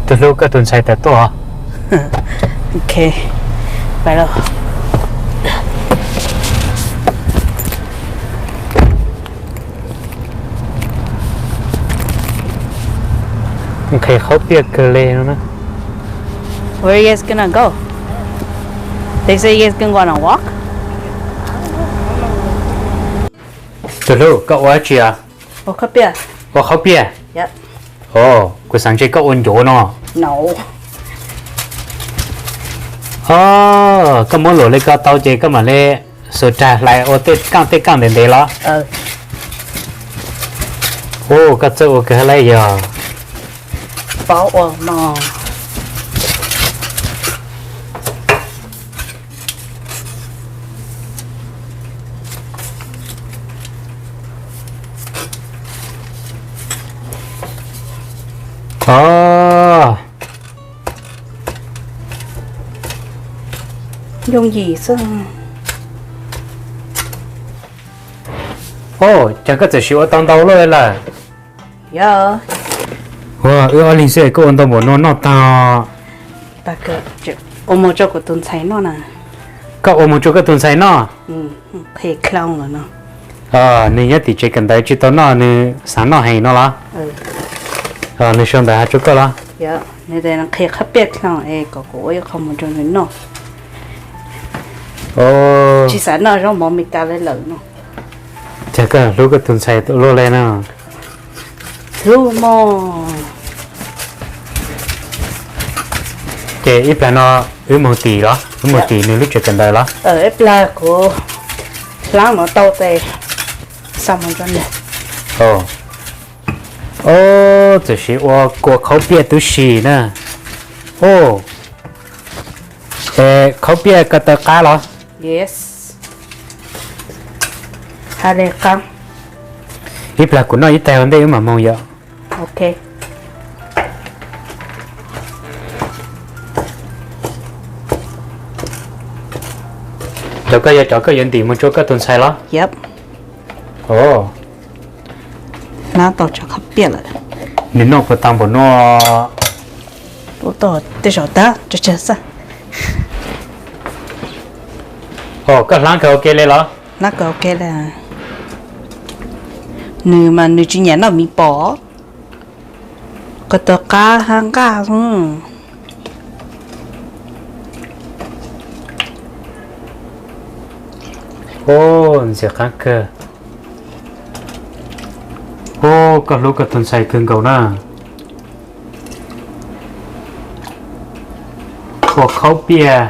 Tus hlub koj tus ntxhais tawm tuaj. Ok, pais los. Nqhis khaub piaj kawg li no na. Where are you guys gonna go? They say you guys can go on a walk. Tus hlub, koj ua dab tsi os? Ua khaub piaj. Ua khaub piaj? Yep. Ov, kuv xav ntshe koj ua ncuav no. No. Ov, koj muab luam li ko tau ces koj mam li xuas rag hlais ua tej kaj tej kaj ntev ntev los? Ov, koj txawj ua kawg li yog. Paub ua no. Ov. Yooj yim xwb. Ov, cas koj txawm sim ua tau ntau luaj lawm? Yog. Ua, wb ob leeg xwb koj ua ntau npaum no noj tag. Ua mus rau kuv tus ntxhais noj na. Koj ua mus rau koj tus ntxhais noj? Qhia khlooj los no. Nws nyob tim tsev kawm ntawv tsis tau noj, nws xav noj heev no los? Nws sau ntawv hais rau koj los? Nws tias nws qhia khaub piaj khlooj es kom kuv ua ib qho mus rau nws noj. Tsis xav noj zaub mov Meskas li lawm no. Cas koj hlub koj tus ntxhais luaj li no. Hlub mog. Ces ib plag no wb mus tim los, wb mus tim nws lub tsev kawm ntawv los? Ib plag kuv hlab no tau tes xa mus rau nws. Ov, txawm sim ua kua khaub piaj tib si na. Ov, es khaub piaj ko taw qab los? Yes. Ha li qab. Ib plag kuv noj ib taig ua ntej wb mam mus yom. Ok. Cov koj yog cov koj yuav ntim mus rau koj tus ntxhais los? Yep. Ov. Hlab tau cov khaub piaj lawm. Nws noj puas tau npaum no? Ua tau tej zaum tag, tsawg tsawg xwb. Ov, koj hlab kawg ua ke li los? Hlab kawg ua ke li. Nws mas nws tsis nyiam noj miv pom. Ko taw qab hab nqaj xwb. Ov, ntxim qab kawg. Ov, koj hlub koj tus ntxhais kawg nkaus na. Ua khaub piaj,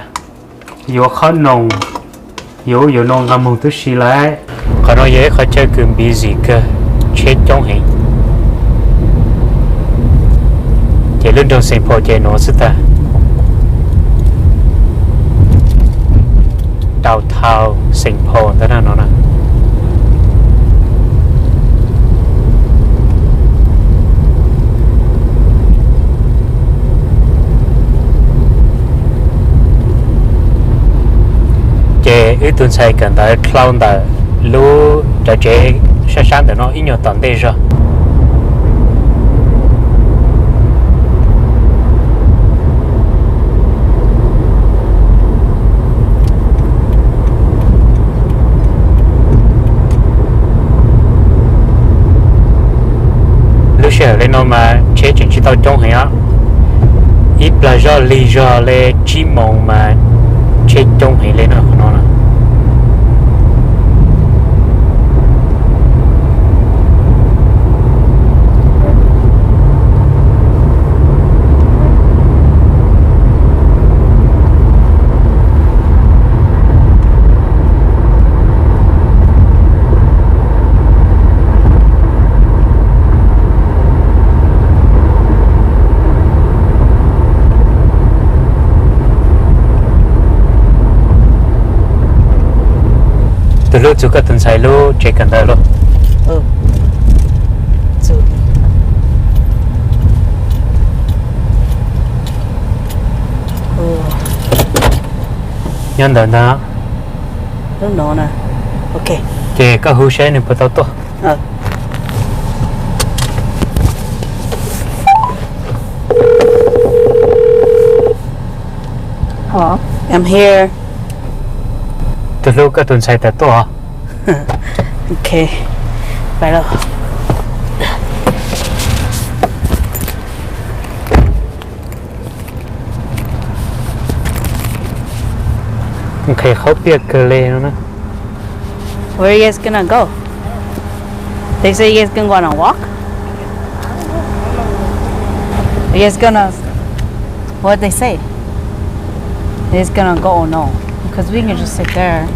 yuav qhob noos, yuav ub yuav no nqa mus tib si lawm. Qhov no yog ib qhov chaw kws busy kawg, tsheb coob heev. Ces lub nroog Saint Paul ces nuav xwb tag. Downtown Saint Paul ntawm no na. Ces wb tug ntxhais kawm ntawv dhau ntawm lub cov tsev sab sab ntawm no ib nyuag tom ntej zog. Lub sij hawm li no mas tsheb tseem tsis tau coob heev os. Ib plag zog lig zog li tsib moos mas tsheb coob heev li no qhov no na. Tus hlub, txug koj tus ntxhais lub tsev kawm ntawv lawm. Nyob ntawm ntag. Ces koj hu saib nws puas tau tuaj. I'm here. Tus hlub, koj tus ntxhais tawm tuaj. Ok, pais los. Nqhis qhaub piaj kawg li no na. Where are you guys gonna go? They say you guys gonna go on a walk? You guys gonna, what they say? You guys gonna go or no? Because we can just sit there. I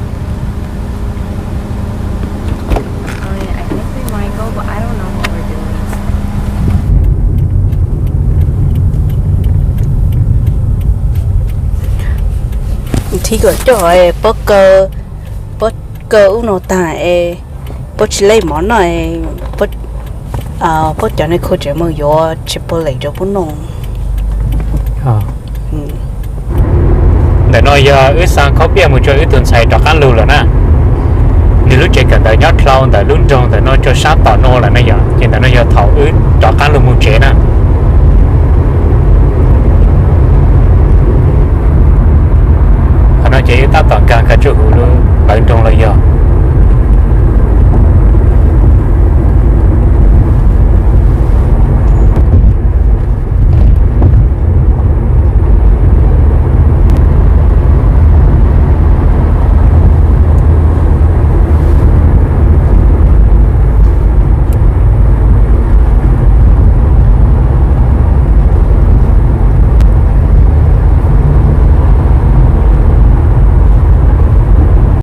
mean, I think we might go, but I don't know what we're doing. Thib kom coj pob kawg, pob kawg ub no tag es, pob tsis lej mov no es, pob cov ne khu tsev mus yuav tsis pov lem rau pub no. Ntawm no yog wb xa qhaub piaj mus rau wb tus ntxhais rov qab lug lawm na. Nws lub tsev kawm ntawv nyob dlau ntawm lub nroog ntawm no rau sab tom no lawm na yom, ces ntawm no yog thaum wb rov qab lug mus tsev na. Qhov no ces wb tab tom nkag kiag rau hauv lub plawv nroog los yog.